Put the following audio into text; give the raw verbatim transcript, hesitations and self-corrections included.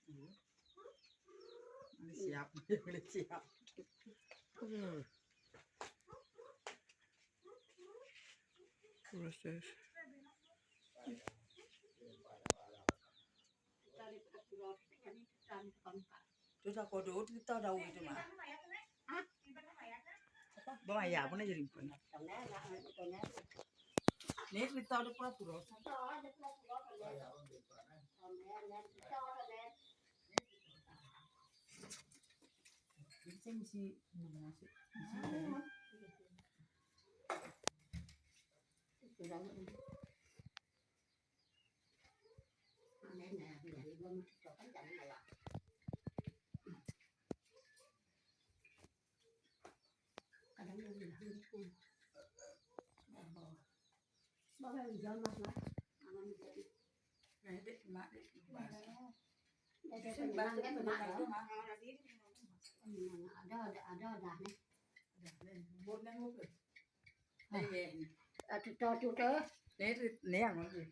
Ini siap, ini siap. Hmm. Proses. Terus aku dulu kita tahu itu mah. Apa? Bang, ya, apa nih jadi pun? Nih kita udah pura-pura. Ini saya mesti nemu sih. Mesti nemu. Kadang yang bilang gitu. Bawa yang jual mas lah. Aman gitu. Nah, itu mak itu mas. Jadi saya penyemang kan penyemang itu mas. Ada ada ada ada nih. Ada nih. Buat nang apa? Iya. Atu to atu to. Nih nih yang lagi.